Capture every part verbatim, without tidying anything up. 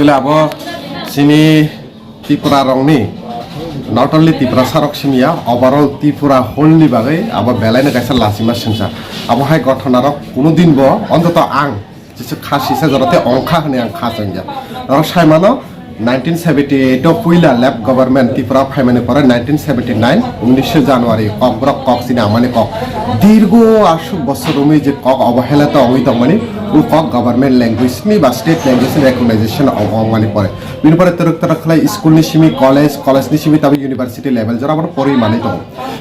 Bole abo chini Tripura rokni, not only Tiprasa rok simi ya, overall Tripura whole ni bagwi abo belai no kaisa lachima swngchar. Abo hai gothona rok kuno din bo ontoto ang jesa kha sisa jora tei ongkha hwnwi ang kha changya. Norok sai mano, nineteen seventy eight o puila left government Tripura phaimani pore nineteen seventy nine, unisho January, Kokborok kok chini amani kok. Dirgo aswk bosor romwi je kok obohela to ongwi tongmani, o kok government language ni ba state language ni recognition ong-, ongmani pore. Bini pore torok torok khlai school ni simi college, college ni simi tabuk university level jora bono porwi manwi tongo.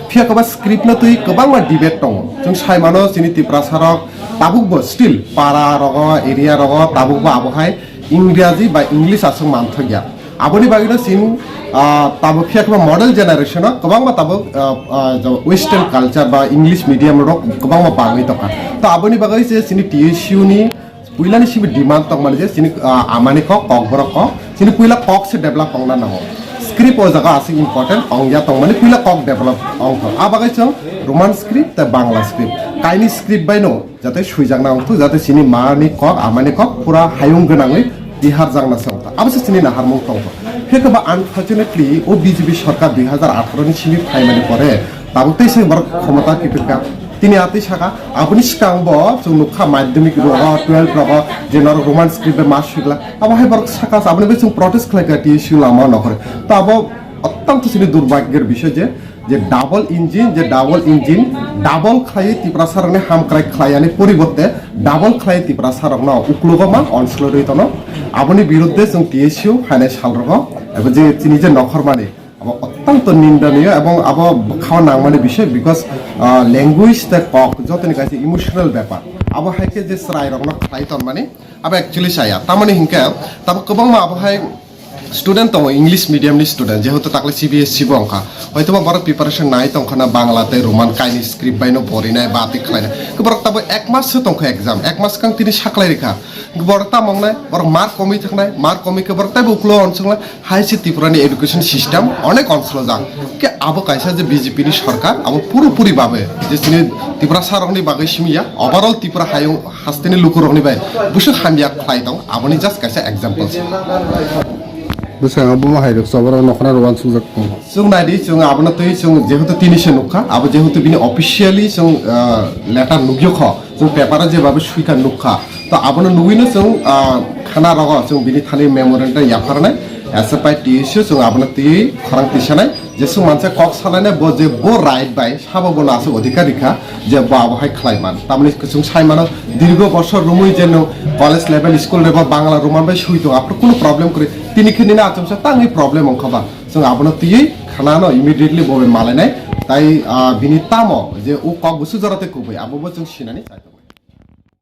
Phiya kwbang script no twi kwbangma debate tongo. Chwng sai mano chini Tiprasa rok tabuk bo still para rogo, area rogo tabuk bo abo hai Ingraji ba English aswk manthok ya. Aboni bagwi no chini, ah, tabuk phiya kwbang model generation o kwbangma tabuk, ah, ah, jo western culture ba English medium rok kwbangma bangwi tongkha. To aboni bagwi se chini T S U ni puilani simi demand tongmani je chini, ah, amani kok, kokborok kok, chini puila kok se develop ongna nango. Script o jaga aswk important ongya tongmani, puila kok develop ongthok. A bagwi chwng Roman script tei Bangla script. Kaini script bai no jate swijakna wngthok, jate chini mani kok, amani kok pura hayung gwnangwi tiharjakna se wngthok. Abo se chini naharmung tongthok. Phiya khe ba unfortunately o B J P sorkar dui hazar atharo ni simi phaimani pore tabuk tei se borok khomota kiphilkha. Tini atwi saka, aboni swkang bo chwng nukha madhyamik rogo, twelve rogo, je norok Roman script bai ma swikla. Abo hai borok saka, aboni bai chwng protest khlaikha T S U lama nokhore. To abo ottanto chini durbhagyor bishoy je, je double engine, je double engine, double khlaiwi Tiprasa rokni hamkrai khlaiyani poriborte double khlaiwi Tiprasa rokno uklogo ma onslorwi tono. Aboni biruddhe chwng T S U phainai sal rogo, ebo je chini je nokhormani, abo ottanto nindaniyo ebong abo bwkhao nangmani bishoy, because, ah, language tei kok jotoni kaisa emotional bepar. Abo hai khe je chwrai rokno khlai tonmani, abo actually chaya. Tamoni hinkhe tamo kwbangma abo hai student tongo, English medium ni student, jehetu takle C B S E bo wngkha, hoitoba borok preparation nai tongkha na Bangla tei Roman kaini script bai no borinai ba twi khlainai. Borok tabo ek mas se tongkha exam, ek mas kang tini saklai rikha. Borok tamo wngnai, borok mark komwi thaknai, mark komwi khe borok taibo uklo onsonglai, hai se Tripura ni education system onek onsolojak. Khe abo kaisa je B J P ni sorkar, abo purapuri babe je chini Tiprasa rokni bagwi simi ya, overall Tripura hayung hasteni lukurokni bai bwswk hamya khlai tong, aboni just kaisa example se. Bwskango bomo hai rok choborok nokhorna rw uansukjak tongo. Chwng nai di, chwng abono twi chwng jehetu tini se nukha, abo jehetu bini officially chwng, ah, letter nukyo kho, chwng paper o jebabe swikha nukha. To abono nugwino chwng, ah, khana rogo chwng bini thani memorandum yapharnai, S F I T S U chwng abono twi khorang tisanai, jeswk manse kok salainai bo je bo right bai sabo bono aswk odhikar rikha je bo abo hai khlai man. Tamni chwng sai mano dirgo bosor romwi je nwng college level school level Bangla Roman bai swi tongo, aphuru kunu problem kwrwi. Tini khe nini achomsa tangwi problem wngkha ba? Chwng abono twiwi khanano immediately bo bai malainai. Tai, ah, bini tamo je o kok busu jora tei kubui abo bo chwng sinani chai tongo.